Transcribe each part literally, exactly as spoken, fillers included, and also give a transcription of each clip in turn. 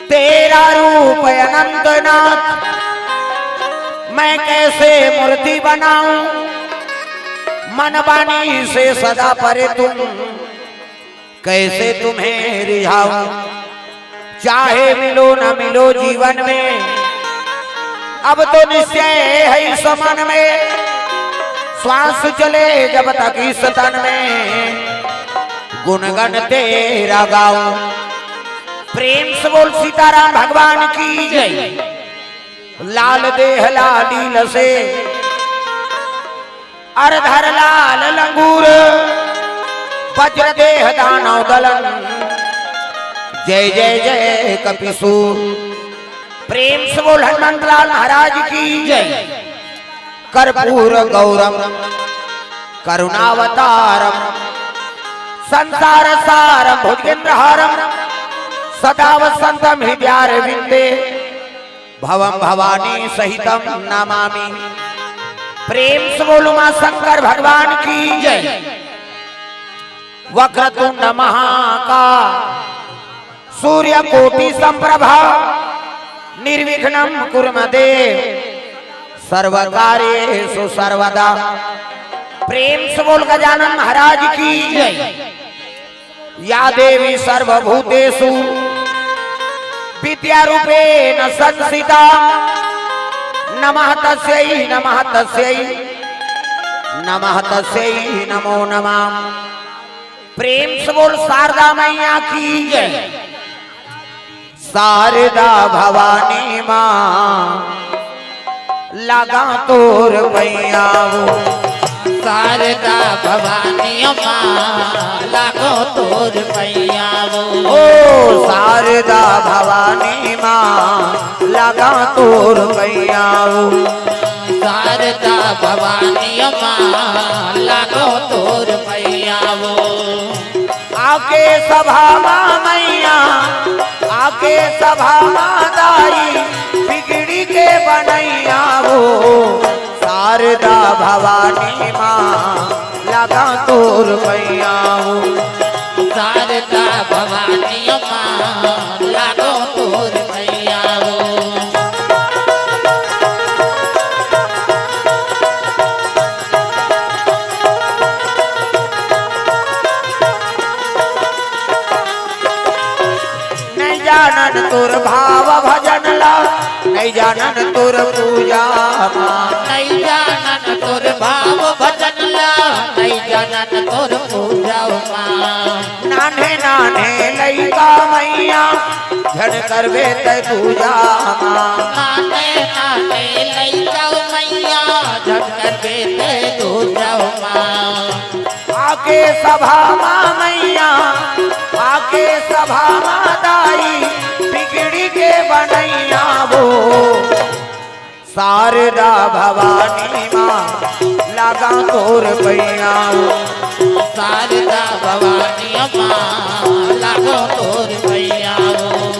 तेरा रूप अनंत नाथ, मैं कैसे मूर्ति बनाऊं? मन वाणी से सदा परे तुम, कैसे तुम्हें रिझाऊं? चाहे मिलो न मिलो जीवन में, अब तो निश्चय है इस मन में। श्वास चले जब तक इस तन में, गुणगण तेरा गाऊं। प्रेम से बोल सीताराम भगवान की जय। लाल देह लालील से, अर धर लाल लंगूर, वज्र देह दानव दलन, जय जय जय कपिसूर। प्रेम से बोल हनुमंत लाल महाराज की जय। कर्पूर गौरम करुणावतारम, संसार सारम भुजगेंद्र हारम, सदा वसंतम हृदयारविंदे, भवम भवानी सहितम नमामि। प्रेम से बोल उमा शंकर भगवान की जय। वक्रतुंड महाका सूर्य कोटि संप्रभा, निर्विघ्नं कुरु मे देव, सर्व कार्येषु सर्वदा। प्रेम से बोल गजानन महाराज की जय। या देवी सर्वभूतेषु विद्यारूपेण संस्थिता, नमः तस्यै नमः तस्यै नमः तस्यै नमो नमः। प्रेम से बोल शारदा मैया की जय। शारदा भवानी माँ, लागा तोर पैया वो। शारदा भवानी माँ, लागो तोर पैया वो। ओ शारदा भवानी माँ, लागा तोर पैया वो। शारदा भवानी माँ, लागो तोर पैया वो। आके सभा मा मैया, आके सभा मा दाई, बिगड़ी के बनैया वो। शारदा भवानी माँ, लागा तोर पैया वो। शारदा भवानी माँ, लागो तोर पैया वो। नहीं जानन तोर भाव भजन ला, नहीं जानन तोर पूजा मा। नहीं जानन तोर भाव भजन ला, नहीं जानन तोर पूजा मा। नान्हे नान्हे लइका मैया, झन करबे तै पूजा मा। नान्हे नान्हे लइका मैया, झन करबे तै पूजा मा। आके सभा मा मैया, आके सभा मा दाई, बिगड़ी के बनैया वो। शारदा भवानी माँ, लागा तोर पैया वो। शारदा भवानी माँ, लागो तोर पैया वो।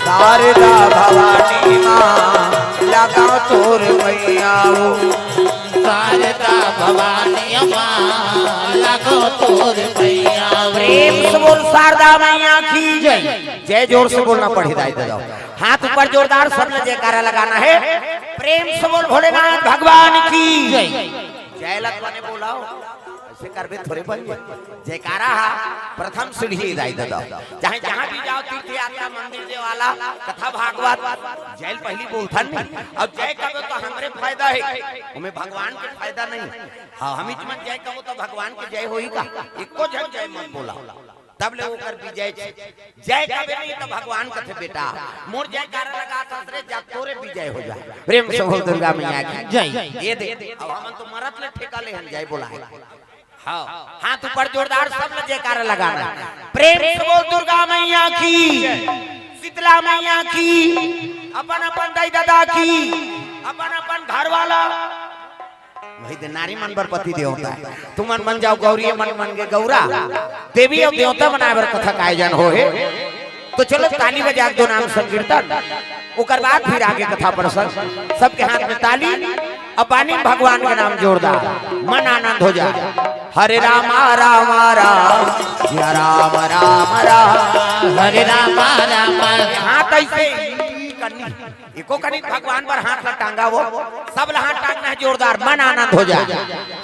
शारदा भवानी माँ, लागा तोर पैया वो। शारदा भवानी माँ, लागो तोर पैया वो। प्रेम से बोल शारदा मैया की जय। जय जोर से बोलना पड़ही दाई ददा। हाथ ऊपर जोरदार, सब ने जयकारा लगाना है। प्रेम से बोल भोलेनाथ भगवान की जय। जय लग बने बोलाओ, ऐसे करबे थोरे बन जाय। जयकारा हा प्रथम सीढ़ी दाई ददा। चाहे जहाँ भी जाओ, तीर्थ यात्रा, मंदिर, देवाला, कथा भागवत, जय ल पहली बोलथन नहीं। अब जय कबे तो हमरे फायदा है, ओमे भगवान के फायदा नहीं। हाँ, हमीच मन जय कबो तो भगवान के जय होही का? एको झन जय मत बोला, तब ले ओकर विजय छे। जय कबे नहीं तो भगवान कथे, "बेटा, मोर जयकारा लगा सासरे जा, तोरे विजय हो जाए।" प्रेम से बोल दुर्गा मैया की जय। ये दे, अब हमन तो मरत ले ठेका ले हन जय बोला है। हाँ, हाथ ऊपर जोरदार, सब ने जयकारा लगाना। प्रेम से बोल दुर्गा मैया की, शीतला मैया की, अपन अपन दाई ददा की, अपन अपन घर वाला। वही दे नारी मन बर पति देवता है। तुमन मन जाओ गौरी मन मन के गौरा, देवी अउ देवता बनाए बर कथा का आयोजन हो हे। तो चलो ताली बजा के दो नाम संकीर्तन। ओकर बाद फिर आगे कथा प्रसंग, सबके हाथ में ताली, अब बानी भगवान के नाम जोरदार, मन आनंद हो जाए। हरे रामा रामा राम, सिया राम राम राम। हरे रामा रामा। हाथ ऐसे करनी, एको कनी भगवान पर हाथ ला टांगा वो, सब ला हाथ टांगना है जोरदार, मन आनंद हो जाए।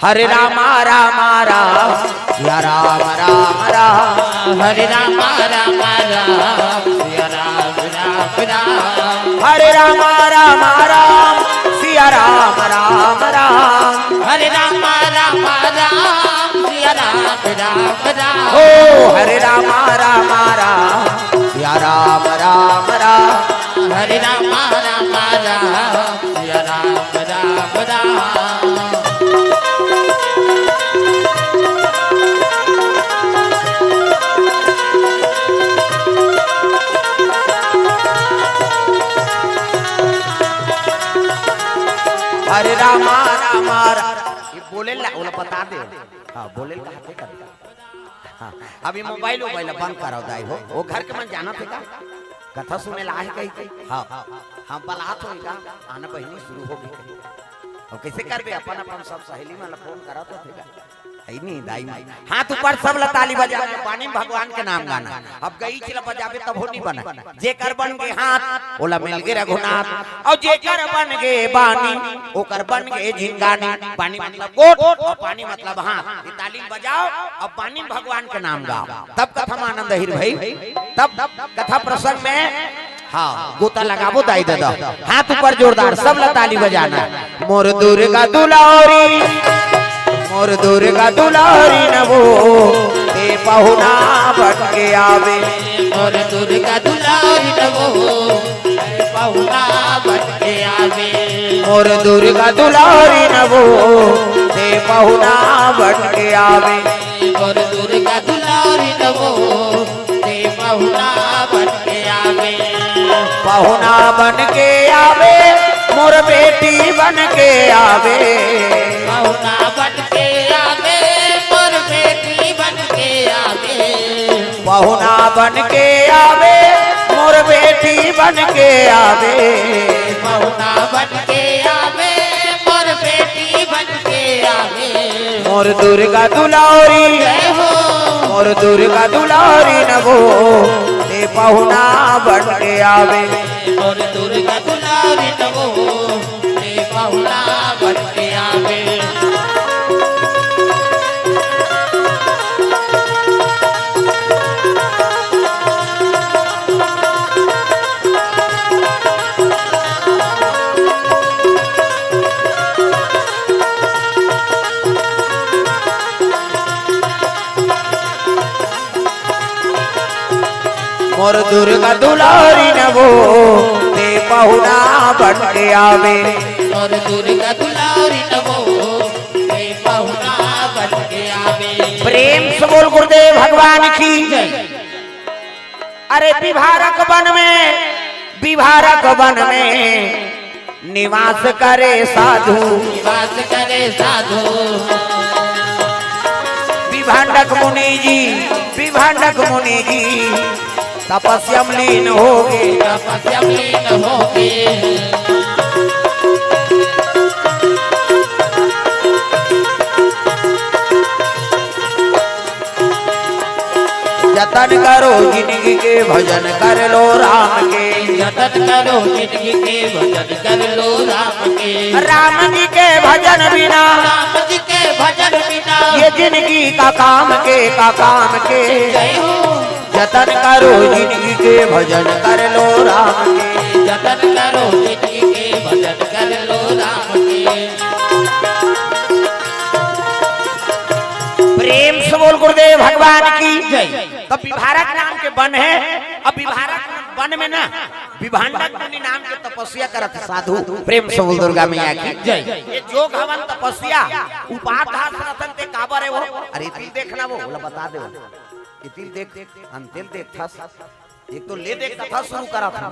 हरे रामा रामा राम, सिया राम राम राम। हरे रामा रामा राम, सिया राम राम राम। हरे रामा रामा राम, सिया राम राम राम। हरे रामा रामा राम, सिया राम राम राम। ओ हरे रामा रामा राम, सिया राम राम राम। हरे रामा रामा राम, सिया राम राम राम। हरे रामा रामा राम। ये बोले ला, ओला बता दे। हाँ, बोले ला, हाथे कर। हाँ, अभी मोबाइल, मोबाइल बंद कराओ दाई हो। वो घर के मन जानत हे का? कथा सुने ला आहे कही के? हाँ, हाँ, बलात होई का? आना बहिनी शुरू हो गई कही। अब कैसे करबे? अपन, अपन सब सहेली मन ला फोन करत होथे का? है नहीं दाई मन। हाथ ऊपर, सब ला ताली बजाना, बानी भगवान के नाम गाना। अब गई चला बजाबे तब हो नहीं बना। जेकर बन के हाथ, ओला मिल गे रघुनाथ। और जेकर बन गे बानी, ओकर बन गे झिंगानी। बानी मतलब गोठ और पानी मतलब हाथ। ये ताली बजाओ, अब बानी भगवान के नाम गाओ, तब कथा में आनंद अहिर भाई। तब कथा प्रसंग में, हाँ, गोता लगाबो दाई ददा। हाथ ऊपर जोरदार, सब ला ताली बजाना। मोर दुर्गा दुलारी, मोर दुर्गा दुलारी नवो, ते पहुना बन के आवे। मोर दुर्गा दुलारी नवो, ते पहुना बन के आवे। मोर दुर्गा दुलारी नवो, ते पहुना बन के आवे। मोर दुर्गा दुलारी नवो, ते पहुना बन के आवे। पहुना बन के आवे, मोर बेटी बन के आवे। पहुना बन के आवे, मोर बेटी बन के आवे। पहुना बन के आवे, मोर बेटी बन के आवे। पहुना बन के आवे, मोर बेटी बन के आवे। मोर दुर्गा दुलारी, जय हो। मोर दुर्गा दुलारी नवो, ते पहुना बन के आवे। मोर दुर्गा दुलारी नवो, ते पहुना बन के आवे। मोर दुर्गा दुलारी नवो, ते पहुना बन के आवे। मोर दुर्गा दुलारी नवो, ते पहुना बन के आवे। प्रेम से बोल गुरुदेव भगवान की। जय। अरे विभारक वन में, विभारक वन में निवास करे साधु। निवास करे साधु। विभांडक मुनि जी, विभांडक मुनि जी तपस्या में लीन होगे। तपस्या में लीन होगे। जतन करो जिनगी के भजन कर लो राम के। जतन करो जिनगी के भजन कर लो राम के। राम जी के भजन बिना, राम जी के भजन बिना ये जिनगी का काम के, का काम के। जय हो। जतन करो जिनगी के भजन कर लो राम के। जतन करो जिनगी के भजन कर लो राम के। प्रेम से बोल गुरुदेव भगवान की। जय। तब विभारक नाम के वन है, अब विभारक वन में ना विभांडक मुनि नाम के तपस्या करत साधु। प्रेम से बोल दुर्गा मैया की। जय। ये जोग हवन तपस्या उपाध्यास रतन ते काबर है वो? अरे इतिल देखना वो, बोला बता दे वो। इतिल देख, अंतिल देख थस। एक तो ले देख कथा शुरू करा था,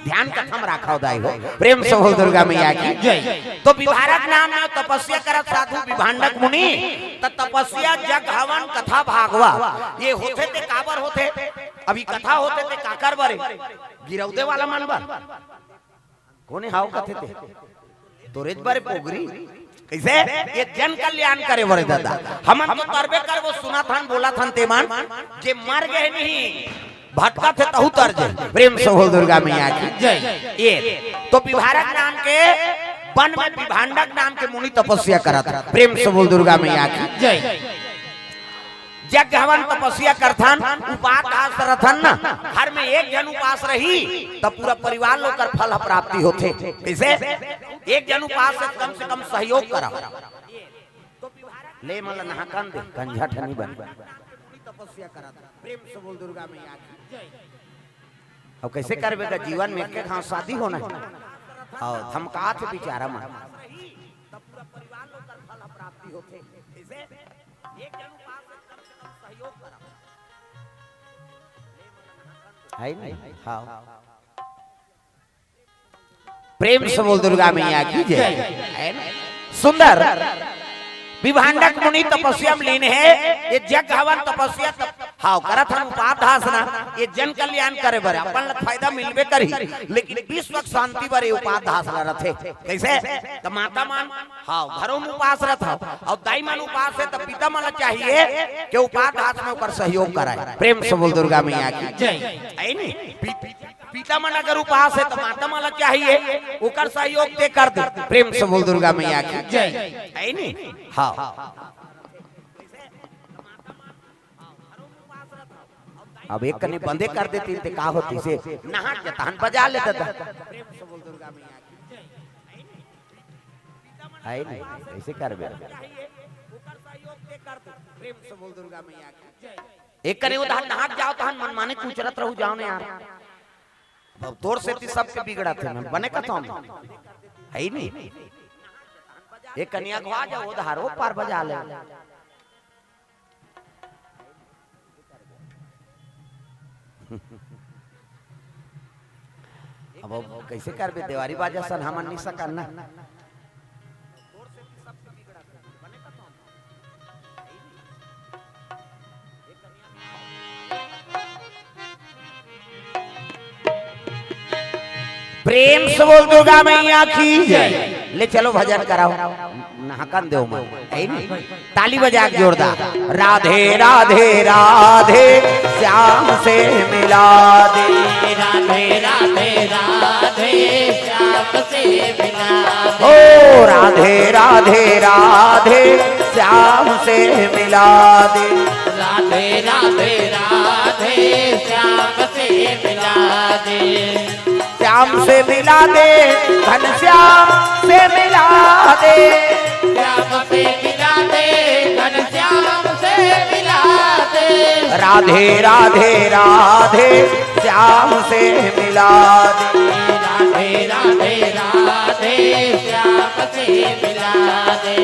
ध्यान कथा में रखा दाई हो। प्रेम से बोल दुर्गा मैया की। जय। तो विभारक नाम में तपस्या करत साधु विभांडक मुनि, त तपस्या जग हवन कथा भागवा ये होथे ते काबर होथे? अभी कथा होथे ते काकर बरे? गिरौदे वाला मन बर। कोने हाव कथे ते? तोरेच बरे पोगरी। कइसे? ये जन कल्याण करे बरे दादा। हमन तो करबे करबो, सुनत हन, बोलत हन ते मन, जे मर गे नहीं, भटकत हे तहू तर जे। प्रेम से बोल दुर्गा मैया की जय। ये तो विभांडक नाम के वन में विभांडक नाम के मुनि तपस्या करत हे। प्रेम से बोल दुर्गा मैया की जय। यज्ञ हवन तपस्या करथन, उपास रथन ना, घर में एक झन उपास रही, तब पूरा परिवार लोग कर फल प्राप्ति होथे। कइसे? एक झन उपास से कम से कम सहयोग करा। ले मन ल नहाकन दे, कंझट नहीं बन। तपस्या करत, प्रेम से बोल दुर्गा मैया की। अब कइसे करबे का जीवन में एक घाव शादी होना हे। अउ धमकात हे बिचारा मन। तब पूरा परिवार लोग कर फल प्राप्ति होथे। कइसे? एक झन उपास से कम से कम सहयोग करा। है नहीं? हाँ। प्रेम से बोल दुर्गा मैया की जय। है ना? सुंदर। विभांडक मुनि तपस्या में लीन हे। ये यज्ञ हवन तपस्या तप-, हाव, करत हन उपास धासना। ये जन कल्याण करे बर, अपन ल फायदा मिलबे करही, लेकिन विश्व के शांति बर ये उपास धासना रथे। कइसे? त माता मन, हाव, घरों में उपास रथव, अउ दाई मन उपास हे, त पिता मन ल चाहिए कि उपास धास में ओकर सहयोग कराए। प्रेम से बोल दुर्गा मैया की जय। है नहीं? पि-, पिता मन अगर उपास हे, त माता मन ल चाहिए, ओकर सहयोग ते कर दे। प्रेम से बोल दुर्गा मैया की जय। है नहीं? हाँ। अब एक कनी बंदे कर देतिन ते का होतिस? नहा के तहन बजा लेते त। है नहीं? कइसे करबे? एक कनी उधार नहा के जाव तहन मनमाने कुचरत रहू जाव ने यार। अब तोर सेती सबके बिगड़त हे, मैं बने कथौं। है नहीं? एक कनी अघवा जाव, उधार ओ पार बजा ले। अब, अब कइसे करबे? देवारी बाजा सन हमन नहीं सकन ना। प्रेम से बोल दुर्गा मैया की जय। ले चलो भजन कराओ, नहाकन देव मन, है नहीं? ताली बजा के जोरदार। राधे राधे राधे श्याम से मिला दे। राधे राधे राधे श्याम से मिला दे। ओ राधे राधे राधे श्याम से मिला दे। राधे राधे राधे श्याम से मिला दे। श्याम से मिला दे, घनश्याम से मिला दे। श्याम से मिला दे, घनश्याम से मिला दे। राधे राधे राधे श्याम से मिला दे। राधे राधे राधे श्याम से मिला दे।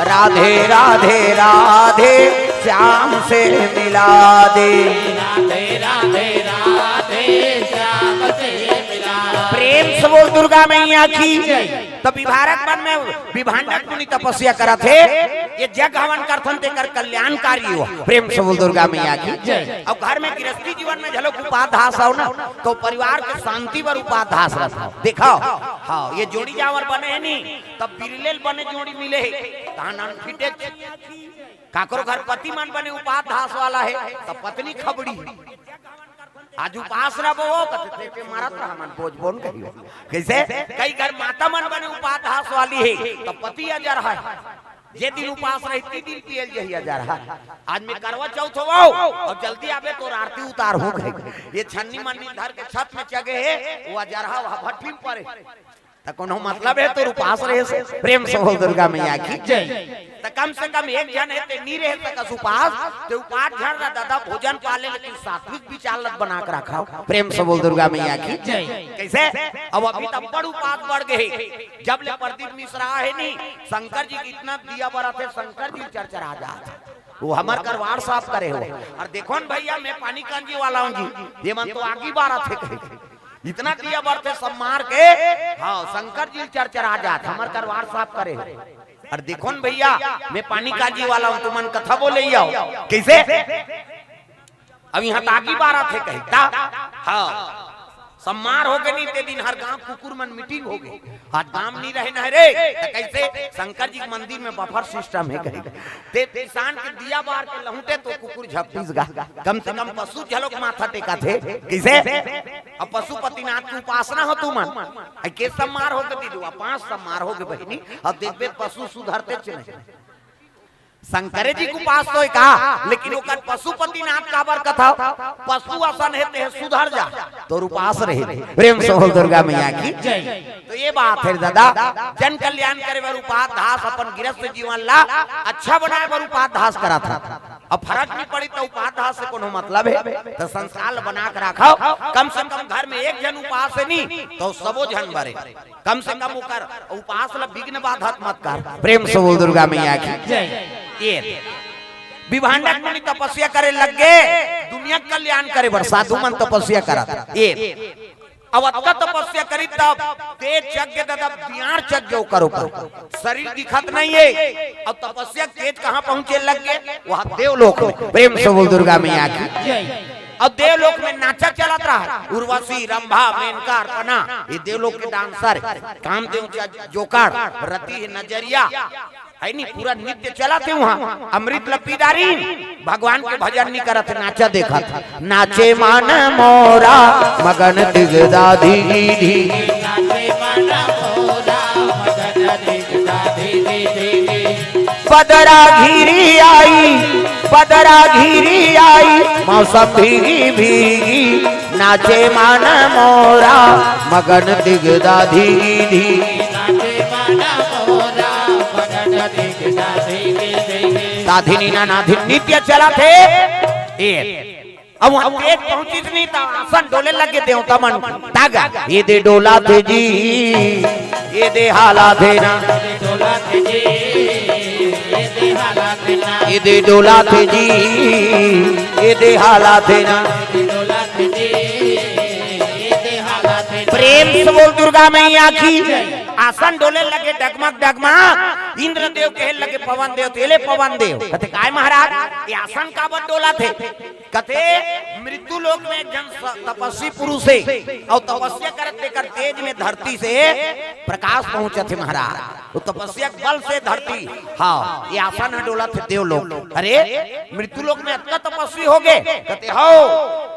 राधे राधे राधे श्याम से मिला दे। राधे राधे राधे श्याम से मिला दे। प्रेम से बोल दुर्गा मैया की। त विभांडक वन में विभांडक मुनि तपस्या करत हे, ये यज्ञ हवन करथन तेकर कल्याणकारी हो। प्रेम से बोल दुर्गा मैया की जय। अउ घर में गृहस्थी जीवन में घलो उपास धास हो ना, त परिवार के शांति बर उपास धास रथव। देखव, हाँ, ये जोड़ी जावर बने हे नी, तब बिरले ल बने जोड़ी मिले हे, तहन अनफिटे काकरो घर पति मन बने उपास धास वाला हे, त पत्नी खबड़ी। आज उपास रहिबो, कथे, "ते, ते मरत रहा मन, बोझ बोन कहियो।" कइसे? कई घर माता मन बने उपास धास वाली हे, त पति अजरहा। जे दिन उपास रही, ती दिन पियल जही अजरहा। आज मैं करवा चौथ होवव, अउ जल्दी आबे तोर आरती उतारहूं कहिके। ये छन्नी मन्नी धर के छत में चघे हे, ओ अजरहा वह भट्ठी में परे। त कोनो मतलब हे तोर उपास रहे से? प्रेम से बोल दुर्गा मैया की जय। त कम से कम एक झन हे ते नी रहे सकस उपास, ते उपास झन रह दादा, भोजन पाले, लेकिन सात्विक विचार ल बना के रखव। प्रेम से बोल दुर्गा मैया की जय। कइसे? अब अभी त बड़ उपास बढ़ गे हे। जब ले प्रदीप मिश्रा हे नी, शंकर जी के इतना दिया बरत हे, शंकर जी चरचरा जात हे। वो हमर करवार साफ करे हो। अउ देखो न भइया, मैं पानी कांजी वाला हूँ जी, ये मन तो आगी बारत हे कहे। इतना दिया बरथे सब मार के, हाँ, शंकर जी चरचरा जात, हमर करवार साफ करे हो। अउ देखो न भइया, मैं पानी कांजी वाला हूँ, तुमन कथा बोले ही आओ। कइसे? अब इहाँ त आगी बारत हे कहे, ता? हाँ। सब मार होगे नहीं, ते दिन हर गांव कुकुर मन मीटिंग होगे। आज गांव नहीं रहे न रे, त कइसे? शंकर जी के मंदिर में बफर सिस्टम हे कहे। ते किसान के दिया बार के लहुटे तो कुकुर झपटिस गा। कम से कम पशु झलोक माथा टेकथे। कइसे? अब पशुपतिनाथ के उपासना हो तुमन। अइ के सब मार होगे दीदी, पांच सब मार होगे बहिनी। अब देखबे पशु सुधरतेच नहीं। शंकरे जी के उपास तो हे का, लेकिन ओकर पशुपतिनाथ काबर कथा, पशु असन हे ते सुधर जा, तोर उपास रहे। प्रेम से बोल दुर्गा मैया की। जय। तो ये बात हे दादा, जन कल्याण करे बर उपास धास, अपन गृहस्थ जीवन ला अच्छा बनाए बर उपास धास करत हे। अब फरक नहीं पड़ी त उपास धास से कोनो मतलब हे? त संस्कार ल बना के राखव, कम से कम घर में एक झन उपास हे नहीं त सबो झन बरे। कम से कम ओकर उपास ल विघ्न बाधक मत कर। प्रेम से बोल दुर्गा मैया की। जय। ये विभांडक मुनि तपस्या करे लग गे, दुनिया के कल्याण करे बर साधु मन तपस्या करत। ये अब अतका तपस्या करी तब तेज चघ गे, तब दियार चघ गे ओकर ऊपर, शरीर दिखत नहीं हे। अब तपस्या के तेज कहाँ पहुंचे लग गे? वहाँ देवलोक में। प्रेम से बोल दुर्गा मैया की। जय। अब देवलोक में नाचा चलत रहा, उर्वशी, रंभा, मेनका, अर्पणा, ये देवलोक के डांसर, कामदेव ज-, जोकर, रति हे नजरिया, हे नहीं, पूरा नृत्य चलत हे वहाँ। अमृत ल पी डारिन, भगवान के भजन नहीं करत हे, नाचा देखत हे। नाचे मन मोरा मगन दिगदाधी गिधी। बदरा घिरी आई, बदरा घिरी आई, मौसम भीगी भीगी, नाचे मन मोरा मगन दिगदाधी गिधी। दाधिनी ना नाधिन नृत्य चलत हे। ए, अब वहाँ तेज पहुंचिस नहीं त आसन डोले लग गे देवता मन। तागा, ये दे डोलाथे जी, ये दे हालाथे ना। ये दे डोलाथे जी, ये दे हालाथे ना। प्रेम से बोल दुर्गा मैया की। आसन डोले लगे डगमग डगमग। इंद्रदेव कहे लगे पवन देव, तेले पवन देव। कथे, "काय महाराज, ये आसन काबर डोलाथे?" कथे, "मृत्यु लोक में एक झन स-, तपस्वी पुरुष हे, अउ तपस्या करत तेकर तेज में धरती से प्रकाश पहुंचत हे महाराज। वो तपस्या के बल से धरती, हाँ, ये आसन ह डोलत हे देवलोक। अरे, मृत्यु लोक में अतका तपस्वी होगे?" कथे, "हो,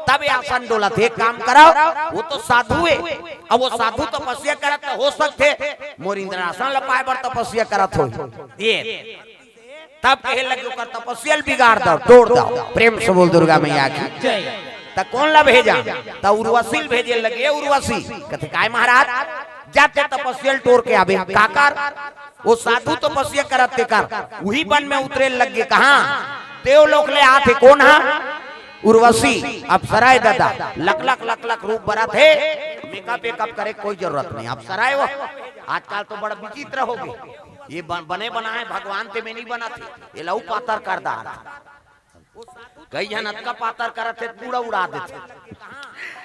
तब ये आसन डोलत हे। एक काम करव, वो तो साधु हे, अब वो साधु तपस्या करत त हो सकथे, मोर इंद्रासन ल पाए बर तपस्या करत हो।" ये तब कहे लगे, "ओकर तपस्या ल बिगाड़ दव, तोड़ दव।" प्रेम से बोल दुर्गा मैया की। जय। त कोन ला भेजा? त उर्वशी ल भेजे लगे, "उर्वशी।" कथे, "काय महाराज?" "जा ते तपस्या ल टोर के आबे।" "काकर?" "वो साधु तपस्या करत तेकर।" उही बन में उतरे लग गे। कहाँ? देवलोक ले आत हे। कोन हा? उर्वशी। अप्सरा ए दादा, लख लख लख लख रूप बरत हे, मेकअप वेकअप करे कोई जरूरत नहीं। अप्सरा ए वो, आजकल तो बड़ा विचित्र होगे। ये बन-, बने बनाए भगवान ते में नहीं बनत हे, ये लहू पातर कर डारथे। कई झन अतका पातर करत हे, पूरा उड़ा देथे।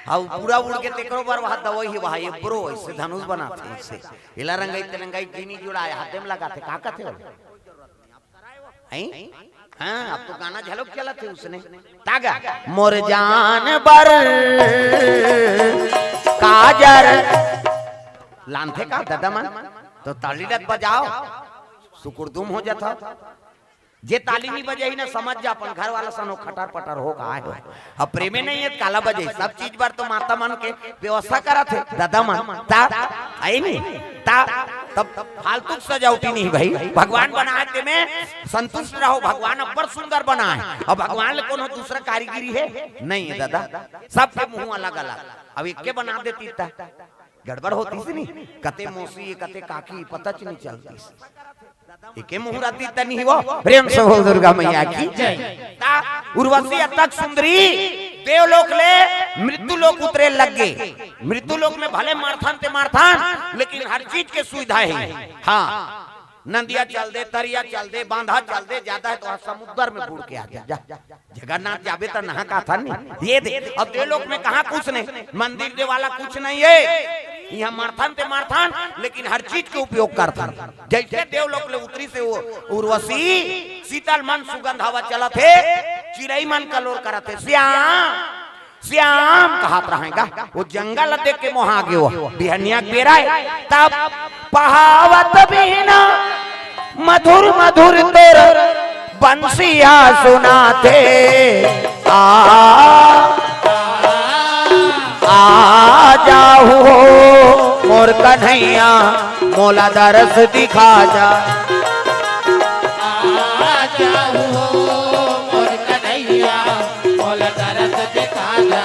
अउ पूरा उड़ गे तेकरो बर वहाँ दवाई हे, वहाँ ये ब्रो ऐसे धनुष बनाथे, ऐसे। एला रंगाई ते रंगाई चीनी जुड़ाए, हाथे में लगाथे, का कथे हो? हैं? हाँ, अब तो गाना झलक चलत हे उसने। तागा, "मोर जान बर काजर।" लानथे का दादा मन? तो ताली लत बजाव, सुकुरदुम हो जात हो। जे ताली नहीं बजाही ना, समझ जा अपन घर वाला सनो खटर पटर हो गा हे। अब प्रेमे नहीं हे, काला बजे? सब चीज बर तो माता मन के व्यवस्था करत हे, दादा मन। ता, आई नहीं? ता, तब फालतू सजावटी नहीं भाई। भगवान बनाए ते में संतुष्ट रहो, भगवान अब्बड़ सुंदर बनाए। अब भगवान ले कोनो दूसरा कारीगरी हे? नहीं हे दादा, सबके मुंह अलग अलग। अब एक के बना देती ता गड़बड़ होती सी नहीं, कते मौसी, कते काकी, पता च नहीं चलती। एके मुहूर्त तनी हो। प्रेम से बोल दुर्गा मैया की। जय। ता उर्वशी अतक सुंदरी देवलोक ले मृत्यु लोक उतरे लग गे। मृत्यु लोक में भले मरथन ते मरथन, लेकिन हर चीज के सुविधा हे। हाँ, नदिया चल दे, तरिया चल दे, बांधा चल दे, जादा हे त समुद्र में बूड़ के आ जा, जा। जगन्नाथ जाबे त नहा का था नहीं, ये दे। अब देवलोक में कहाँ कुछ नहीं, मंदिर देवाला कुछ नहीं हे। इहाँ मरथन ते मरथन, लेकिन हर चीज के उपयोग करथन। जइसे देवलोक ले उतरिस हे वो उर्वशी, शीतल मंद सुगंध हवा चलत हे, चिरई मन कलोर करत हे, श्याम श्याम कहत रहय गा। वो जंगल देख के मोहा गे वो। बिहनिया के बेरा हे, तब पहावत बिहना मधुर मधुर तोर बंसिया सुनाथे। आ, आ जाहू हो मोर कन्हैया, मोला दरस दिखा जा। आ जाहू हो मोर कन्हैया, मोला दरस दिखा जा।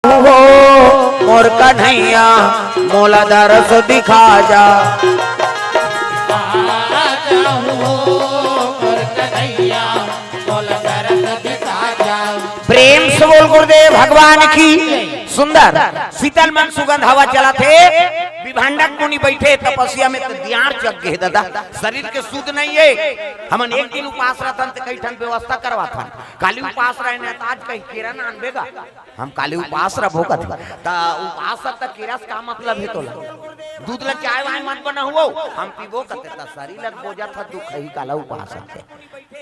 हो मोर कन्हैया, मोला दरस दिखा जा। प्रेम से बोल गुरुदेव भगवान की। सुंदर शीतल मन सुगंध हवा चलत हे। विभांडक मुनि बैठे तपस्या में, त दियार जग गे हे दादा, शरीर के सुध नहीं हे। हमन एक दिन उपास रथन त कई ठन व्यवस्था करवाथन। काली उपास रहे न, त आज कहीं केरा न आनबे गा। हम काली उपास रबो कथे। त उपास त केरा से का मतलब हे तोला? दूध ल चाय वाय मत बनाहुवो, हम पीबो कथे। त शरीर ल बोजत ह दुख ही काला उपास हे।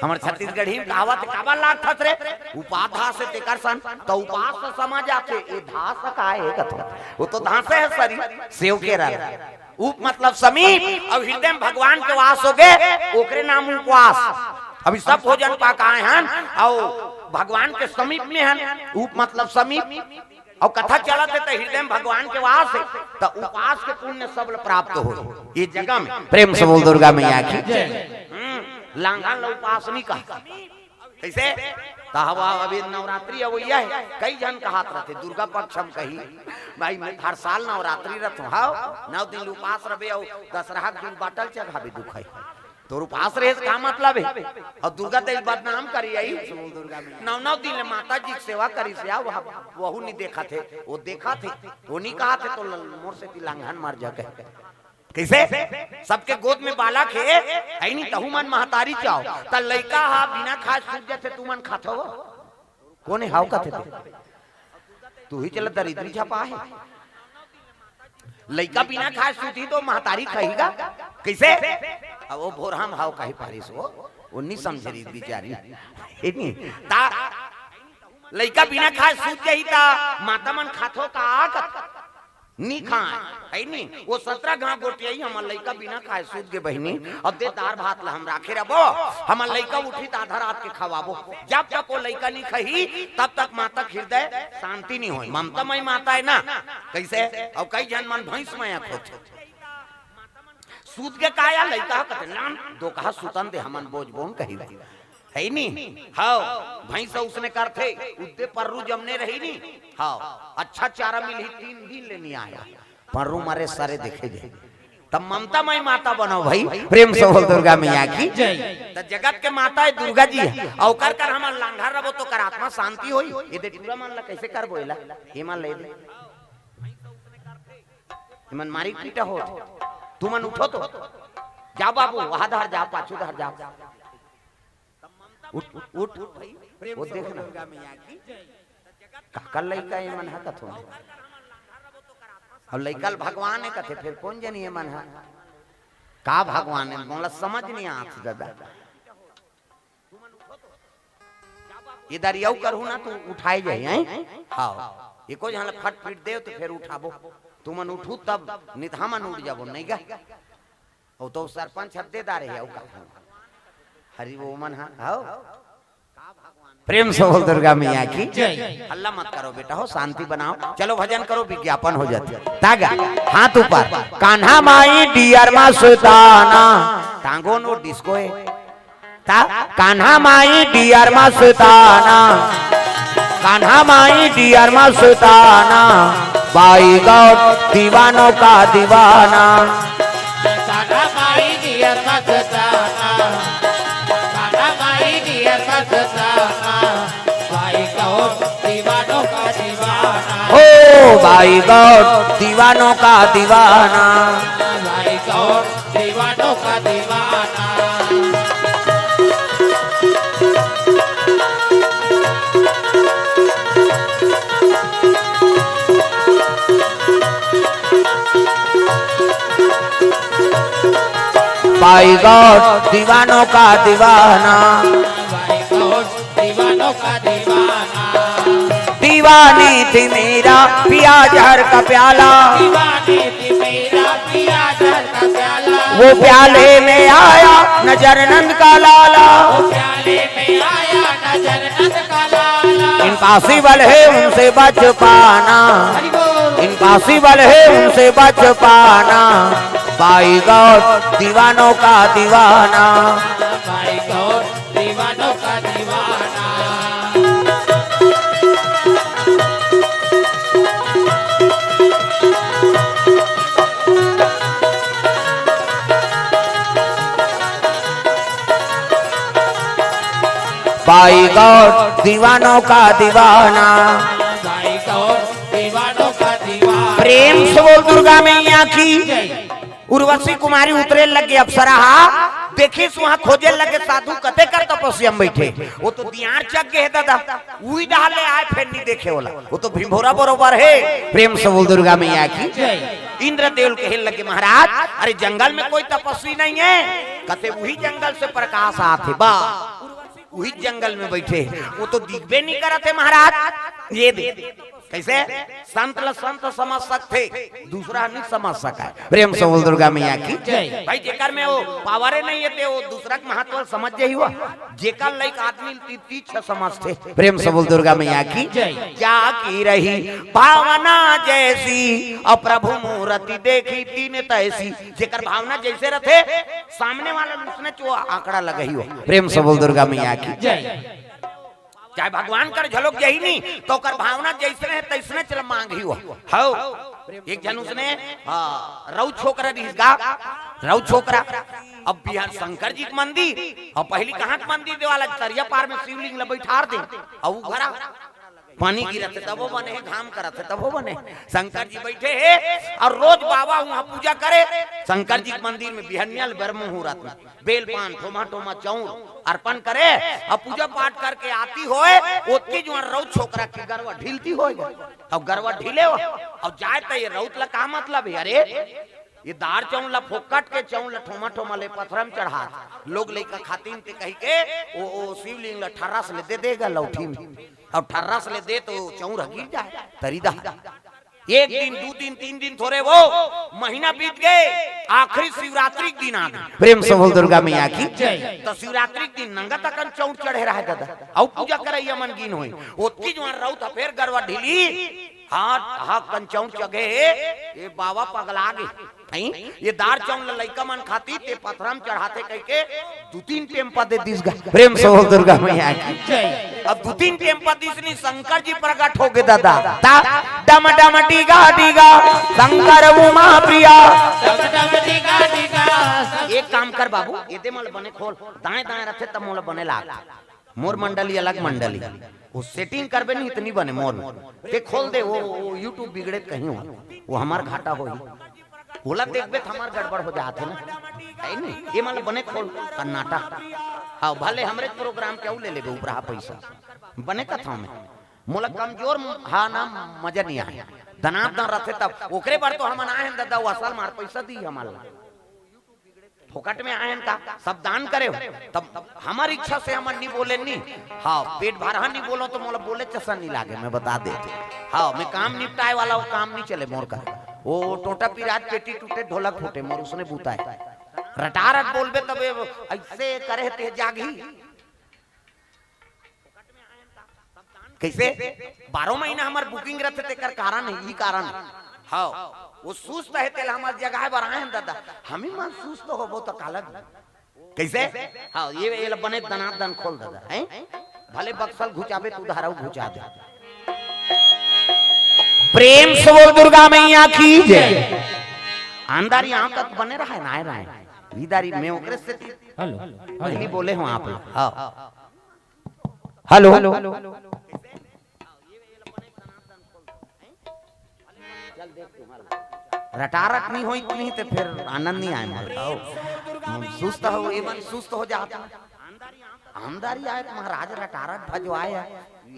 हमर छत्तीसगढ़ी में कहावत हे, काबर लागथस रे? उपाधा से तेकर सन, त उपास से समझ आथे, ए धास का हे कथे। वो तो धासे हे शरीर, सेव केरा। उप मतलब समीप, अउ हृदय में भगवान के वास होगे, ओकरे नाम उपवास। अभी सब भोजन पा के आए हन, अउ भगवान के समीप में हन, उप मतलब समीप। अउ कथा चलत हे त हृदय में भगवान के वास हे, त उपास के पुण्य सब ल प्राप्त हो ये जगह में। प्रेम से बोल दुर्गा मैया की। हम्म, लांघन ल उपास नहीं कहा। कइसे? त हवा अभी नवरात्रि अवइया हे, कई झन कहत रथे, दुर्गा पक्ष हम कही, भाई मैं हर साल नवरात्रि रथों, हव, नौ दिन उपास रबे अउ दसरहा के दिन बाटल चघाबे दुखई। तोर उपास रहे से का मतलब हे? अउ दुर्गा तेल बदनाम करी आई, नौ नौ दिन ले माता जी के सेवा करी से, आ वह, वहू नहीं देखत हे, वो देखत हे, वो नहीं कहत हे, त ल-, मोर सेती लांघन मर जा कहे। कइसे? सबके गोद में बालक हे, हे नहीं, तहू मन महतारी चाहो। त लइका हा बिना खाए सूत जाथे, तुमन खाथो? कोन हे हाव कथे ते? तू ही चला दरिद्री छपा हे। लइका बिना खाए सूती त महतारी खाही गा? कइसे? अब वो भोरहा म हाव कही पारिस वो, वो नहीं समझे रही बिचारी। हे नहीं? ता लइका बिना खाए सूत जाही त माता मन खाथो का? कथे नी खाय, हे नी? वो सतरा घांव गोठियाही, हमर लइका बिना खाए सूत गे बहिनी, अब दे दार भात ला हम राखे रबो, हमर लइका उठही त आधा रात के खवाबो। जब तक वो लइका नी खाही, तब तक माता के हृदय शांति नी होय। ममता मई माता हे ना, कइसे? अउ कई झन मन भैंस मया खोथे। सूत गे का या लइका ह कथे, "नान, दोकहा सुतन दे, हमन बोजबोन कही।" हे नी? हव, भैंस उसने करथे, उद्दे पर्रू जमने रही नी? हव, अच्छा चारा मिलही, तीन दिन ले नी आया। पर्रू मरे सरे देखे जे। तब ममता मई माता बनो भाई, प्रेम से बोल दुर्गा मैया की। जय। त जगत के माता हे दुर्गा जी हे, अउ ओकर कर हमन लांघर रबो त ओकर आत्मा शांति होही। ये दे टूरा मन ला कइसे करबो एला? ये मन ले दे। ये मन मारी पीटा हो। तुमन उठो तो। जाओ बाबू, वहां धर जाओ, पाछू धर जाओ। उठ, उठ, उठ। वो देखना। काकर लइका ये मन ह कथो। अब लइका ल भगवान हे कथे, फेर कोन जनी ये मन ह? का भगवान हे, मोला समझ नहीं आत ददा। ये दरियाऊ करहू ना, तू उठाए जाही, हैं? हाँ, एको झन ल फट पीट दे तो फेर उठाबो। तुमन उठू तब नित हमन उठ जाबो, नहीं गा? वो तो सरपंच हद्देदार हे, अउ का? हरि वो मन हा, हव? प्रेम से बोल दुर्गा मैया की। जय। हल्ला मत करो बेटा, हो शांति बनाओ, चलो भजन करो, विज्ञापन हो जाती। तागा, हाथ ऊपर। कान्हा माई डियर मा सुताना। टांगो नो डिस्को है। ता, कान्हा माई डियर मा सुताना। कान्हा माई डियर मा सुताना। बाई गौर दीवानों का दीवाना। कान्हा माई डियर मा सुताना। कान्हा माई डियर मा सुताना। बाई गौर दीवानों का दीवाना। ओ बाई गौर दीवानों का दीवाना। बाई गौर दीवानों का दीवाना। बाई गौर दीवानों का दीवाना। बाई गौर दीवानों का दीवाना। दीवानी थी मेरा पिया जहर का प्याला। दीवानी थी मेरा पिया जहर का प्याला। वो प्याले में आया नजर नंद का लाला। वो प्याले में आया नजर नंद का लाला। इम्पॉसिबल है उनसे बच पाना। हरि बोल। इम्पॉसिबल है उनसे बच पाना। बाई गौर दीवानों का दीवाना। बाई गौर दीवानों का दीवाना। बाई गौर दीवानों का दीवाना। बाई गौर दीवानों का दीवाना। प्रेम से बोल दुर्गा मैया की। जय। उर्वशी कुमारी उतरे लगे अप्सरा हा, देखिस उहाँ खोजे लगे साधु कते कर तपस्या में बैठे। वो तो दियार चक गे हे दादा, उही डहार ले आए फेर नहीं देखे ओला। वो तो भिंभोरा बरोबर हे। प्रेम से बोल दुर्गा मैया की। जय। इंद्रदेव कहे लगे महाराज, अरे जंगल में कोई तपस्वी नहीं है, कते उही जंगल से प्रकाश आत हे बा, उही जंगल में बैठे, वो तो दिखबे नहीं करत हे महाराज। ये दे कैसे संत ल संत समझ सकथे, दूसरा नहीं समझ सका है। प्रेम से बोल दुर्गा मैया की। जय। भाई जेकर में वो पावरे नहीं है ते वो दूसरा के महत्व समझ जाही हुआ। जेकर लाइक आदमी ती तीछ समझथे। प्रेम से बोल दुर्गा मैया की। जय। क्या की रही भावना जैसी और प्रभु मूर्ति देखी तीन तैसी। जेकर भावना जैसे रथे सामने वाला उसने जो आंकड़ा लगही हो। प्रेम से बोल दुर्गा मैया की। जय। चाहे भगवान कर झलक जाही नहीं, तो ओकर भावना जैसने हे, तैसने चल मांगही हो। हव। एक झन उसने, हाँ, रऊ छोकरा रिहिस गा, रऊ छोकरा। अब बिहार शंकर जी के मंदिर, और पहली कहाँ के मंदिर देवाला, तरिया पार में शिवलिंग ल बैठार दे, और उ घरा पानी गिरत हे, तबो बने हे, घाम करत हे, तबो बने हे। शंकर जी बैठे हे, और रोज बाबा उहाँ पूजा करे, शंकर जी के मंदिर में बिहनिया ले बर मुहूर्त में। बेल पान, ठोमा ठोमा चौर अर्पण करे, अब पूजा पाठ करके आती होय, ओतकी जुआर रउत छोकरा के गरवा ढिलती होय। अब गरवा ढिले हो, अब जाए त ये रउत ला का मतलब हे? अरे, ये दार चौर ला फोकट के चौर ला ठोमा ठोमा ले पथरा में चढ़ात, लोग लइका खातिन ते कहि के, ओ, ओ शिवलिंग ला ठर्रस ले दे देगा लौठी में, अब ठर्रस ले दे तो चौर ह गिर जाए, तरी दा। एक दिन, दू दिन, तीन दिन थोरे वो, महीना बीत गे, आखिरी शिवरात्रि के दिन आ गे। प्रेम से बोल दुर्गा मैया की। जय। तो शिवरात्रि के दिन नंगत अकन चौर चढ़े रहे दादा, अउ पूजा करइया मन गिन होई। ओतकी जुआर रउत ह फेर गरवा ढिली, हाँ, हाँ, कन चौर चघे, ये बाबा पगला गे। नहीं, ये दार चौर ल लइका मन खाती, ते पथरा में चढ़ाथे कहिके दू तीन टेम्पा दे दिस गा। प्रेम से बोल दुर्गा मैया की। जय। अब दू तीन टेम्पा दिस नहीं, शंकर जी प्रकट हो गे दादा। ता डम डम डीगा डीगा, शंकर उमा प्रिया। डम डम डीगा डीगा। एक काम कर बाबू, एदे मोला बने खोल, दाएं दाएं रथे तब मोला बने लाग। मोर मंडली अलग मंडली, वो सेटिंग करबे नहीं इतनी बने मोर में। ते खोल दे, वो, वो YouTube बिगड़े कहीं हो, वो हमार घाटा होही। ओला देखबे त हमार गड़बड़ हो जात हे ना, है नहीं? ये मतलब बने खोल कर्नाटक। हाँ, भले हमरे प्रोग्राम के अउ ले लेबे उपराहा पैसा, बने कथाओं में। मोला कमजोर हा ना मजा नहीं आए। दनादन रथे तब ओकरे बर तो हमन आए हन ददा, वो असल मार पैसा दी हमन ला। फोकट में आए हन का, सब दान करे हो। तब हमर इच्छा से हमन नहीं बोले नहीं। हाँ, पेट भरहा नहीं बोलो तो मोला बोले चसा नहीं लागे, मैं बता देते। हाँ, मैं काम निपटाए वाला, वो काम नहीं चले मोर कर। वो टोटा पिरात, पेटी टूटे, ढोलक फूटे, मोर उसने बूता है। रटारट बोलबे तबे ऐसे करे ते जागी। कैसे? बारह महीना हमर booking रथे, तेकर कारण है, ई कारण है। हाँ, वो सुस्त है, तेला हमर जगाए बर आए हैं दादा। हम ही मन सुस्त होबो तो काला भी। कैसे? हाँ, ये, ये ला बने दनादन खोल दादा, हैं? भले बक्सल घुचाबे, तू धाराऊ घुचा दे। प्रेम से बोल दुर्गा मैया की जय। आंधारी आंख तक बने रहा है, ना आए रहा है। इधारी मैं ओकरे से हेलो, पहली हेलो। बोले हूँ आप लोग। हाँ। हेलो। रटारट नहीं होई, नहीं तो फिर आनंद नहीं आए मोर। आओ। हम सुस्त हो, ये मन सुस्त हो जात। आंधारी आए तो महाराज रटारट भजवाए है।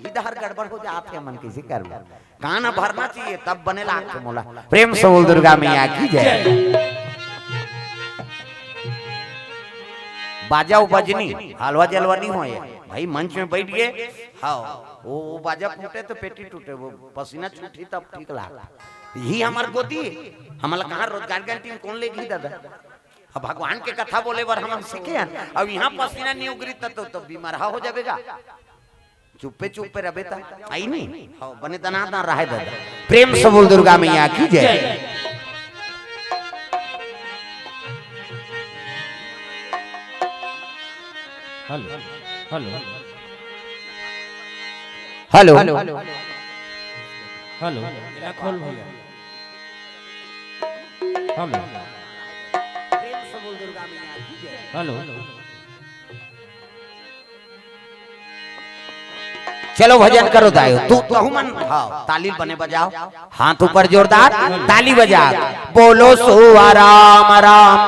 इधर गड़बड़ हो जात है, मन किसी कर लो। कान भरना चाहिए, तब बने लागथे मोला। प्रेम से बोल दुर्गा मैया की जय। बाजा उ बजनी, हलवा जलवा नहीं होए। भाई मंच में बैठ गए, हाँ, वो, वो बाजा फूटे तो पेटी टूटे, वो पसीना छूटी तब ठीक लाग। यही हमार गोदी, हमला कहाँ रोजगार गारंटी में कौन लेगी दादा? अब भगवान के कथा बोले बर हम सीखे हैं, अब यहाँ पसीना नहीं उगरी त तो, तो बीमार हो जावेगा। चुप्पे चुप्पे रबे ता आई नहीं। हाँ, बने दनादन रहे दादा। प्रेम से बोल दुर्गा मैया की जय। Hello, hello. हेलो। हेलो, एला खोल भैया। हेलो। हेलो। चलो भजन करो दायो, तू तहु मन, हाँ, ताली बने बजाओ, हाथ ऊपर जोरदार, ताली बजा। बोलो सुआ राम राम,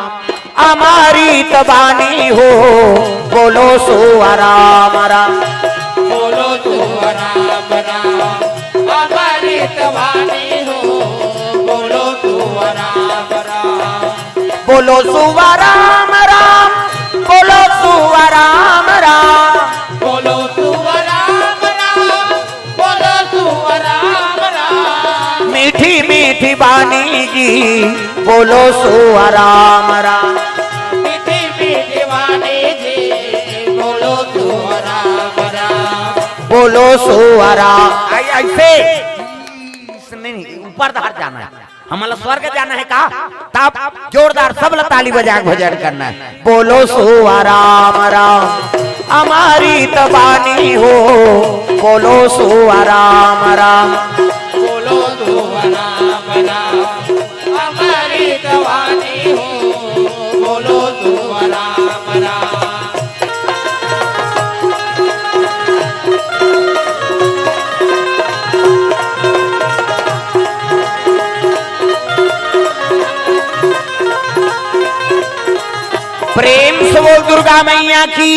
अमृत बानी हो, बोलो सुआ राम राम। बोलो सुआ राम राम, अमृत बानी हो, बोलो सुआ राम राम। बोलो सुआ राम राम, बोलो सुआ राम राम। बोलो सुआ राम राम, बोलो सुआ राम राम। मीठी मीठी बानी जी, बोलो सुआ राम राम। मीठी मीठी बानी जी, बोलो सुआ राम राम। बोलो सुआ राम। आई-, ऐसे, नहीं, नहीं, ऊपर धार जाना है। हमला स्वर्ग जाना है का? तब जोरदार सब ला ताली बजा के भजन करना है। बोलो सुआ राम राम, अमृत बानी हो, बोलो सुआ राम राम। बोलो सुआ राम राम, अमृत बानी हो, बोलो सुआ राम राम। प्रेम से बोल दुर्गा मैया की।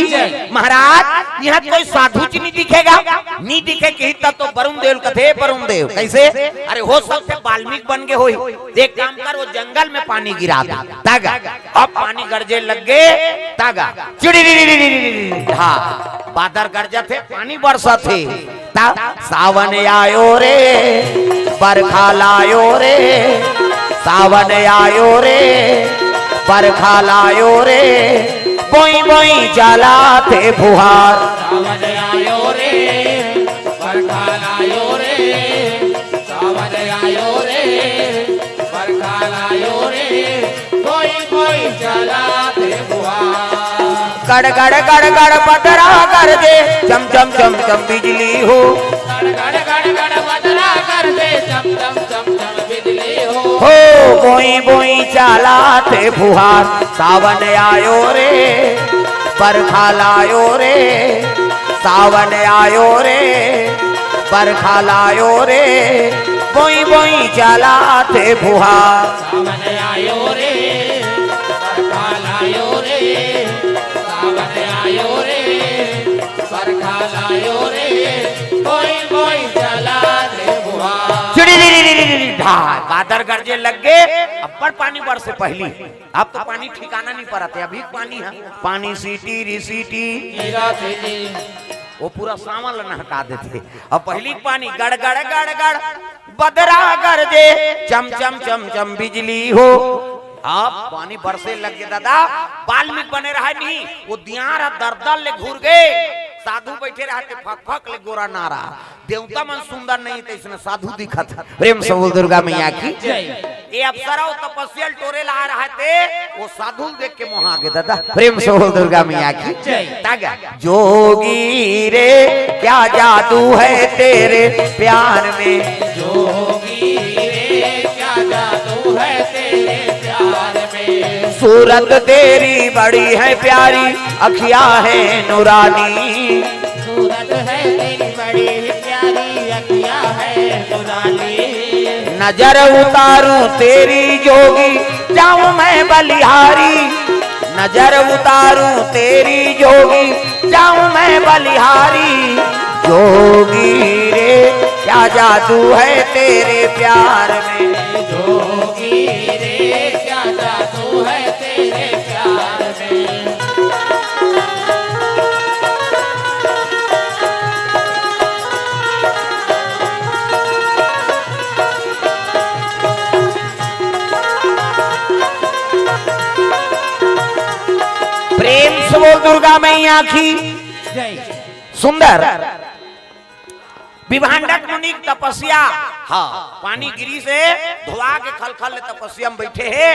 महाराज, यहाँ कोई साधु जी नहीं दिखेगा, नहीं दिखे कही तब तो वरुण देव कथे, वरुण देव कैसे? अरे हो सकथे वाल्मीकि बन गए होही। देख काम कर, वो जंगल में पानी गिरा दे, तागा अब पानी गरजे लग गए, तागा चिड़ी, हाँ, बादर गरजत हे, पानी बरसत हे। ता सावन आयो रे, बरखा लायो रे, सावन आयो रे, बरखा लायो रे, बोई बोई चलाथे फुहार। सावन आयो रे, बरखा लायो रे, सावन आयो रे, बरखा लायो रे, कोई कोई चलाथे फुहार। गड़ गड़ गड़ गड़ बदरा गरजे, चम चम चम चम बिजली हो। गड़ गड़ गड़ गड़ बदरा गरजे, चम चम चम चम बिजली हो। हो बोई बोई चलाथे फुहार, सावन आयो रे, बरखा लायो रे, सावन आयो रे, बरखा लायो रे, बोई बोई चलाथे फुहार। सावन आयो रे, बरखा लायो रे, सावन आयो रे, बरखा लायो रे, बोई बोई आ, बादर गरजे लग गे, अब्बड़ पानी बरसे पहिली। अब तो पानी ठिकाना नहीं परत हे, अभी पानी हे, पानी सीटी री सीटी। गिरत हे जी। वो पूरा सावन ल नहका देथे। अब पहिली पानी गड़ गड़ गड़ गड़, बदरा गरजे, चम चम चम चम बिजली हो। अब पानी बरसे लग गे दादा, बाल्मीक बने रहे नहीं, वो दियारा दरदर ले घुर गे, साधु बैठे रहते फक फक ले गोरा नारा। देवता मन सुंदर नहीं त इसने साधु दिखत हे। प्रेम से बोल दुर्गा मैया की। जय। ये अप्सरा वो तपस्या ल टोरे ला रहे थे, वो साधु ल देख के मोहा गे दादा। प्रेम से बोल दुर्गा मैया की। जय। तागा जोगी रे, क्या जादू है तेरे प्यार में। जोगी रे, क्या जादू है तेरे प्यार में। सूरत तेरी बड़ी है प्यारी, अखियां है नूरानी। सूरत है तेरी बड़ी प्यारी, अखियां है नूरानी। नजर उतारूं तेरी जोगी, जाऊं मैं बलिहारी। नजर उतारूं तेरी जोगी, जाऊं मैं बलिहारी। जोगी रे, क्या जादू है तेरे प्यार में। जोगी रे, क्या जादू है तेरे प्यार में। प्रेम से बोल दुर्गा मैया की। जय। सुंदर। विभांडक मुनि के तपस्या। हाँ, पानी गिरी से धोआ के खलखल ले तपस्या में बैठे हे।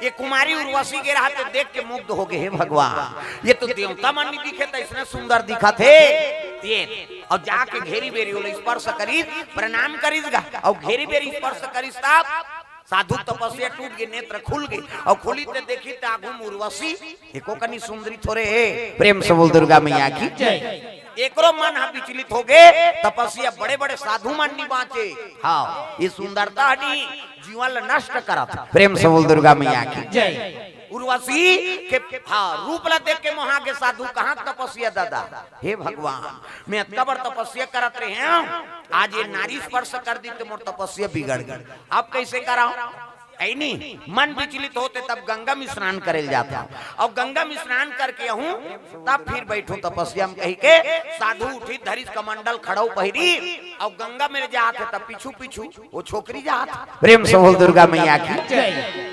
ये कुमारी उर्वशी के रहते देख के मुग्ध हो गए, हे भगवान, ये तो देवता मन नहीं दिखे, तो इसने सुंदर दिखत हे। ये, और जाके घेरी बेरी ओला स्पर्श करिस, प्रणाम करिस गा, और घेरी बेरी स्पर्श करिस तब साधु तपस्या टूट गे, नेत्र खुल गे, और खुली ते देखी त आगू म उर्वशी, एको कनी सुंदरी थोरे हे। प्रेम से बोल दुर्गा मैया की। जय। एकरो मन ह विचलित हो गे, तपस्या बड़े बड़े साधु मन नी बांचे। हाँ, ये सुंदरता हनी जीवन ल नष्ट करत। प्रेम से बोल दुर्गा मैया की। जय। उर्वशी के, हाँ, रूप ला देख के मोहा गे साधु, कहाँ तपस्या दादा? हे भगवान, मैं अतका बड़ तपस्या करत रहे हूँ, आज ये नारी स्पर्श कर दी तो मोर तपस्या बिगड़ गई। अब कैसे कराओ? ऐ नी, मन विचलित होते तब गंगा में स्नान करे ल जाता हूँ, और गंगा में स्नान करके आऊं तब फिर बैठूं तपस्या में कही के साधु उठी धरिस कमंडल खड़ाऊ पहिरी, और गंगा में जात हे तब पीछू पीछू वो छोकरी जात हे। प्रेम से बोल दुर्गा मैया की। जय।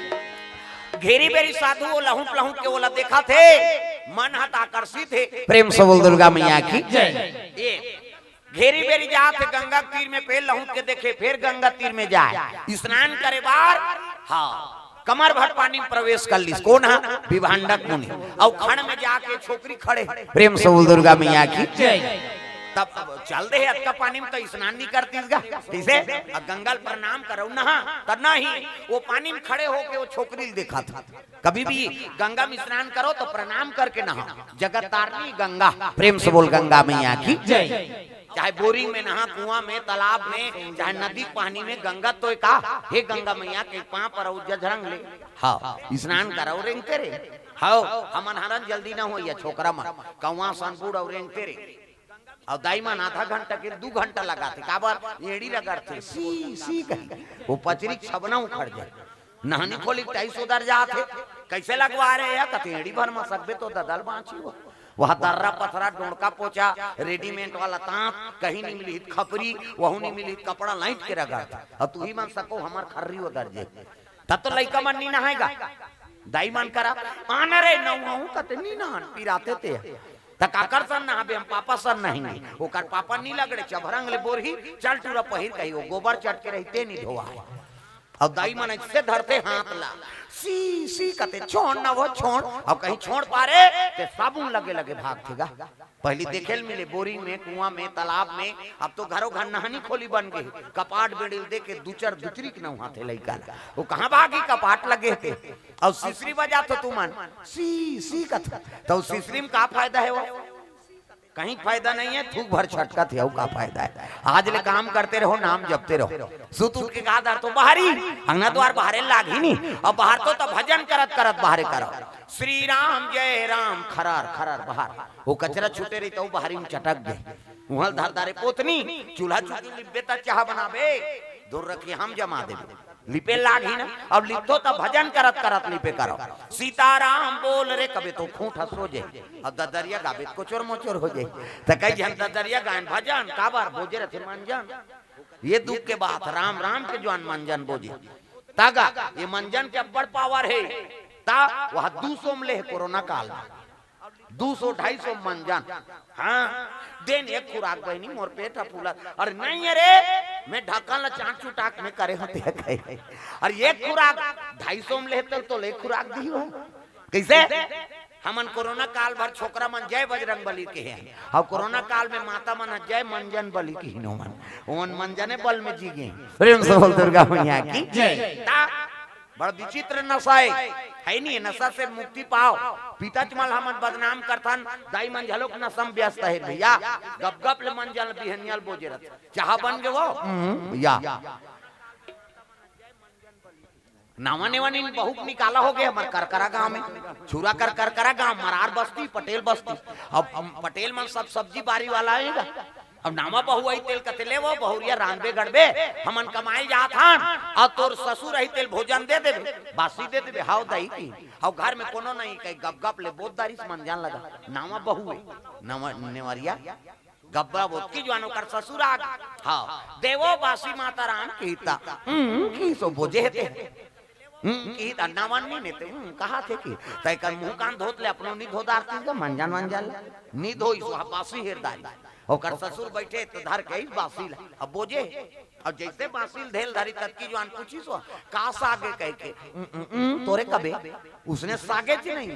घेरी बेरी साधु वो लहुट लहुट के ओला देखत हे, मन हत आकर्षित हे। प्रेम से बोल दुर्गा मैया की। जय। ये घेरी बेरी जात हे गंगा तीर में, फेर लहुट के देखे, फेर गंगा तीर में जाए स्नान करे बार। हाँ, कमर भर पानी में प्रवेश कर लिस। कौन हा? विभांडक मुनि। और खड़ में जाके छोकरी खड़े। प्रेम से बोल दुर्गा मैया की। जय। तब चल दे अतका पानी में तो स्नान नहीं करतीस गा, कैसे? अब गंगा ल प्रणाम करो ना, तब नहीं। वो पानी में खड़े होके वो छोकरी ल देखत हे। कभी भी गंगा में स्नान करो तो प्रणाम करके नहाओ। जगत तारनी गंगा। प्रेम से बोल गंगा मैया की। जय। चाहे बोरिंग में नहा, कुआं में, तालाब में, चाहे नदी पानी में, गंगा तो का, हे गंगा मैया के पांव पर अउ जझरंग ले। हाँ, स्नान करो रेंगते रे। हाँ, हमन हरन जल्दी न होइया छोकरा मन, कौआ सन बूढ़ अउ रेंगते रे। अउ दाई मन आधा घंटा के दू घंटा लगाथे, काबर? एड़ी रगड़थे, सी, सी कही। वो पचरी छबना उखड़ जाए। नहनी खोली टाइस उधर जात हे, कैसे लगवा रहे हैं? कथे, एड़ी भर में सकबे तो ददल बाँची हो। वह दर्रा पथरा, डोंड़का पोछा, रेडीमेड वाला तांत, कहीं नहीं मिली खपरी, वहू नहीं मिली कपड़ा लाइट के रगड़थे। अउ तुही मन सको हमर खर्री उधर जे। तब तो लइका मन नहीं नहाएगा। दाई मन करा, आना रे नहाऊं कथे, नहीं नहान, पिराते ते। त काकर सन नहाबे, हम पापा सन नहाएंगे। ओकर पापा नहीं लगड़े, चभरंग ले बोरही, चल टूरा पहिर कही, वो गोबर चट के रही, ते नहीं धोआ। अउ दाई मन ऐसे धरथे हाथ ला, सी, सी कथे, छोड़ ना वो, छोड़। अउ कहीं छोड़ पारे, ते साबुन लगे लगे भागथे गा। पहली देखे ल मिले बोरिंग में, कुआं में, तालाब में, अब तो घरों घर नहनी खोली बन गए। कपाट बेड़ी ल दे के दुचर दुचरी के नहाथे लइका ला। वो कहाँ भागी, कपाट लगे थे। अउ सिसरी बजाथो तुमन, सी, सी कथे। त सिसरी में का फायदा हे वो? कहीं फायदा नहीं है, थूक भर छटकथे, अउ का फायदा हे? आज ले काम करते रहो, नाम जपते रहो। सुत उठ के कहा धरथो बाहरी, अंगना द्वार बाहरे लागही नहीं। अब बाहर तो, तो भजन करत करत बाहरे करो। श्री राम जय राम, खरार खरार बाहर। वो कचरा छूटे रही तो बाहरी में चटक गए। उहल धर दारे पोतनी, चूल्हा चुकी लिब्बे त चाह बनाबे। दूर रखिए, हम जमा देबे। लिपे लागही ना। अब लिपथो त भजन करत करत लिपे करो। सीताराम बोल रे कबे तो खूंट ह सो जाई। अब ददरिया गाबे त कोचर मोचर हो जाई। त कई झन ददरिया गायन भजन काबर बोजे रथे मंजन। ये दुख के बात, राम राम के जुवान मंजन बोजे। तागा ये मंजन के अब्बड़ पावर हे। ता वह दू सौ म ले हे कोरोना काल में। दू सौ ढाई सौ मंजन। हाँ, देन एक खुराक बहिनी, मोर पेट ह फूलत। अरे नहीं, अरे मैं ढक्कन ला चाट चुटाक में करे होते है कहे। अरे एक खुराक ढाई सौ म लेते तो ले खुराक दी हो। कैसे? हमन कोरोना काल भर छोकरा मन जय बजरंग बली के हैं। अब कोरोना काल में माता मन ह जय मंजन बली की हिनो मन। ओमन मंजने बल में जी गए। प्रेम से बोल दुर्गा मैया की। जय। ता बड़ विचित्र नशा है, है नहीं? नशा से मुक्ति पाओ। पिताच मन हमन बदनाम करथन, दाई मन घलोक नशा में व्यस्त है भैया। गप गप ले मंजन बिहनिया ल बोजे रथ। चाह बन गे वो? हम्म, या। नावा नेवा नीन बहुत निकाला हो गए हमर करकरा गांव में। छुरा कर करकरा गांव, मरार बस्ती, पटेल बस्ती। अब, अब पटेल मन सब सब्जी बारी वाला आएगा। अब नावा बहू आई तेल कते ले वो बहुरिया रांधबे गढ़बे, हमन कमाए जात हन, अउ तोर ससुर आई तेल भोजन दे देबे, बासी दे देबे। हाव दाई की, अउ घर में कोनो नहीं कही, गप गप ले बोत दारिस मंजन लगा। नावा बहू है, नावा नेवरिया, गब्बा बोत की जुवान ओकर ससुर आ गे। हाव, देवो बासी माता राम की ता, हम्म, की सो बोजे हे ते। हम्म, की ता नावन नहीं ने ते, हम्म, कहा थे की, तय कर मुंह कान धोत ले, अपनो नहीं धो दारती का, मंजन मंजन ले। नहीं धोई सो, बासी हेर दारी। ओकर ससुर बैठे त धर के ही बासी ला। अब बोजे, अब जैसे बासी ल धेल धरी ततकी जुवान पूछी सो, का साग हे कह के, "उम, उम, उम, तोरे कबे?" उसने सागे च नहीं।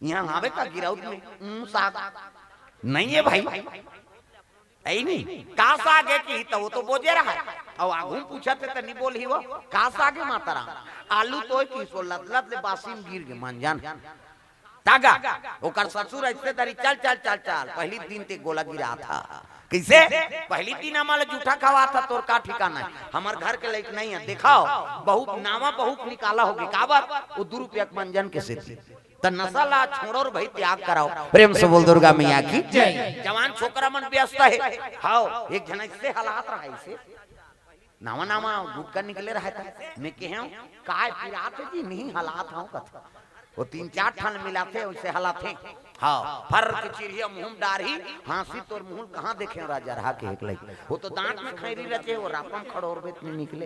यहाँ हावे का गिरौद में, "उम, साग।" नहीं है भाई। ऐ नहीं, का साग हे की त वो तो बोजे रहा। अब आगू में पूछत हे त नहीं बोलही वो, "का साग हे माता राम?" आलू तो की सो लत लत ले बासी में गिर गे मंजन। तागा, ओकर ससुर ऐसे धरी, "चल, चल, चल, चल, पहली दिन ते गोला गिरा था।" कैसे? "पहली दिन हमला जूठा खवा था, तोर का ठिकाना है? हमर घर के लायक नहीं है, देखाओ।" बहू, नावा बहू के निकाला होगे, काबर? वो दू रुपया के मंजन के सेती। त नशा ला छोड़ो रे भाई, त्याग कराओ। प्रेम से बोल दुर्गा मैया की। जय। जवान छोकरा मन व्यस्त है। हाव, एक झन ऐसे हालात रहा ऐसे। नावा नावा गुटका निकले रहा था। मैं कहे हूँ, "काय पिरात है जी, नहीं हालात हूँ कथा।" वो तीन चार ठन मिलाथे, वैसे हालात है। हाव, फर के चिड़िया मुंह में डारही, हाँसी तोर मुंह कहाँ देखे हो राजा रहा के एक लई। वो तो दांत में खैरी रचे, वो रापम खड़ोर बेत नहीं निकले।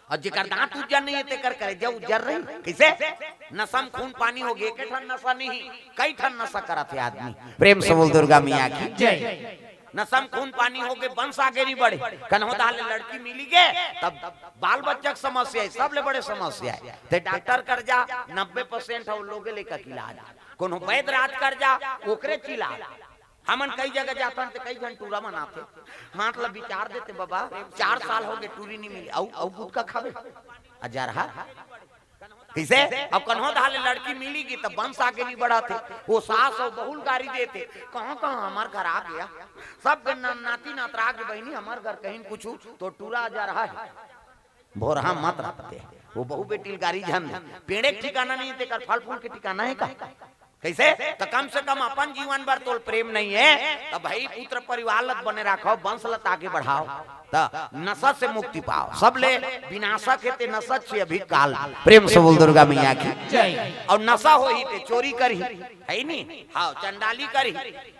अउ जेकर दांत उज्जर नहीं है, तेकर करेजा उज्जर रही। कैसे? नशा में खून पानी हो गए, एक ठन नशा नहीं, कई ठन नशा करत है आदमी। प्रेम से बोल दुर्गा मैया की। जय। नशा में खून पानी हो गए, वंश आगे नहीं बढ़े। कन्हो दाल लड़की मिली गे, तब बाल बच्चा के समस्या है, सबले बड़े समस्या है। ते डॉक्टर कर जा, नब्बे परसेंट है वो लोगे लेकर के इलाज। कोनो वैद्य राज कर जा, ओकरे चिला। हमन कई जगह जाथन ते कई झन टूरा मन आथे। मतलब विचार देते, "बाबा, चार साल हो गए, टूरी नहीं मिली, अउ, अउ गुटका खाबे?" अजरहा। कैसे? अब कन्हो धाले लड़की मिली गी, तब वंश आगे नहीं बढ़ाथे। वो सास अउ बहू ल गारी देथे, "कहाँ, कहाँ हमार घर आ गया?" सब के ना-, नाती नातरा के बहिनी, "हमार घर कहीं कुछ तो टूरा अजरहा है।" भोरहा मत रखते। वो बहू बेटी ल गारी झन दे। पेड़े के ठिकाना नहीं, तेकर फल फूल के ठिकाना है का? कैसे? तो कम से कम अपन जीवन भर तोल प्रेम नहीं है, तो भाई पुत्र परिवार लत बने रखो, वंश लत आगे बढ़ाओ, तो नशा से मुक्ति पाओ। सबले विनाशक है ते नशा छे अभी काल। प्रेम से बोल दुर्गा मैया की। जय। अउ नशा होही ते चोरी करही, है नी? हाँ, चंडाली करही,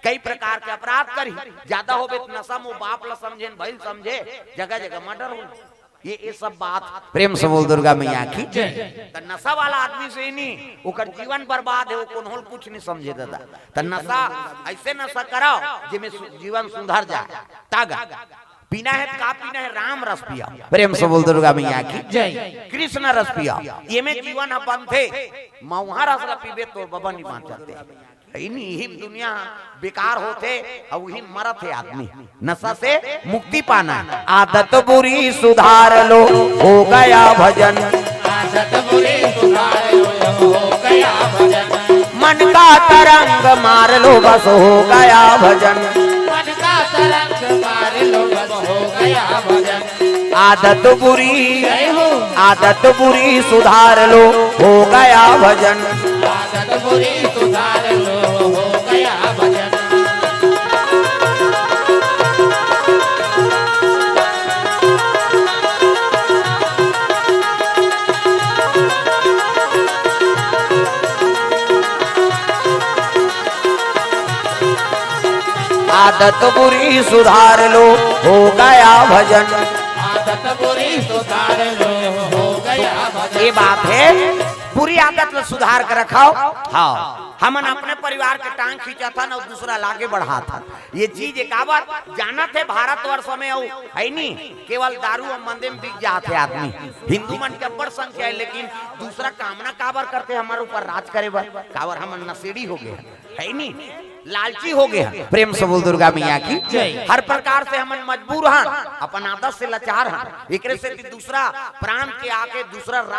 कई प्रकार के अपराध करही। ज्यादा होबे तो नशा में बाप ला समझे न भाई ला समझे, जगह जगह मर्डर हो। ये, ये सब बात प्रेम से बोल दुर्गा मैया की। जय। त नशा वाला आदमी से ही नहीं, ओकर जीवन बर्बाद है, वो कोनो ल कुछ नहीं समझे दादा। त नशा, ऐसे नशा कराओ जेमे सु-, जीवन सुधर जाए। तागा पीना है, का पीना है? राम रस पिया। प्रेम से बोल दुर्गा मैया की। जय। कृष्ण रस पिया। ये में जीवन ह बनथे। मऊहा रस ला पीबे तो बबा नहीं बांचते। इन्हीं ही दुनिया बेकार होथे, अउ उही मरत हे आदमी। नशा से मुक्ति पाना है। आदत बुरी सुधार लो, हो गया भजन। आदत बुरी सुधार लो, हो गया भजन। मन का तरंग मार लो, बस हो गया भजन। मन का तरंग मार लो, बस हो गया भजन। आदत बुरी, जय हो। आदत बुरी सुधार लो, हो गया भजन। आदत बुरी सुधार लो, हो गया भजन। आदत बुरी सुधार लो, हो गया भजन। आदत बुरी सुधार लो, हो गया भजन। ये बात है, बुरी आदत ला सुधार के रखाव। हाँ, हमन अपने परिवार के टांग खींचत हन अउ दूसरा ला आगे बढ़ात हन। ये चीज एक आवर जानत हे, भारतवर्ष में अउ है नी, केवल दारू अउ मंदे में बिक जात हे आदमी। हिंदू मन के अब्बड़ संख्या है, लेकिन दूसरा कामना काबर करथे, हमर ऊपर राज करे बर? काबर हमन नशेड़ी हो गए, है नी, लालची हो गए। प्रेम से बोल दुर्गा मैया की। जय। हर प्रकार से हमन मजबूर हन, अपन आदत से लाचार हन, एकरे से दूसरा प्रांत के आके दूसरा